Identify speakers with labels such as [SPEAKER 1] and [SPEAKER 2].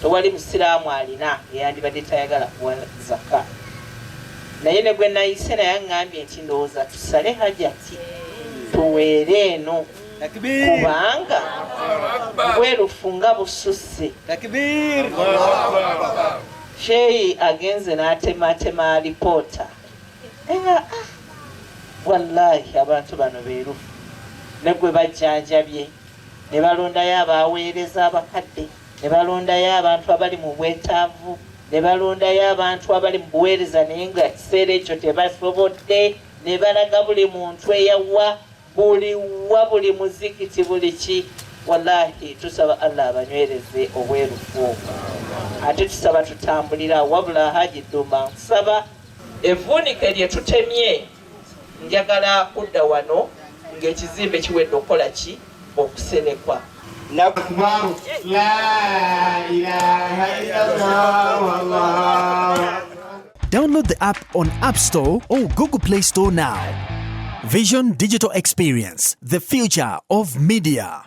[SPEAKER 1] Tewali musiraamu alina eyandibadde tayagala kuwa zaka. Naye ne gwe nayise naye aŋŋambye nti ndowooza tusale hajati tuweere eno kubanga bwerufu nga bususse. Sheyi agenze n'atematema alipoota nga ah, wallahi abantu bano beerufu ne gwe bajjanjabye ne balondayo abaweereza abakadde ne balondayo abantu abali mu bwetaavu ne balondayo abantu abali mu buweereza naye nga kiseera ekyo tebasobodde ne balaga buli muntu eyawa buli wa buli muzikiti buli ki. Wallahi tusaba Allah abanywereze obwerufu obwo, ate tusaba tutambulira. Wabula Haji Ddumba, nkusaba evvuunike lye tutemye, njagala kudda wano ng'ekizimbe kiwedde okukola ki okuserekwa.
[SPEAKER 2] Download the app on App Store or Google Play Store now. Vision Digital Experience, the future of media.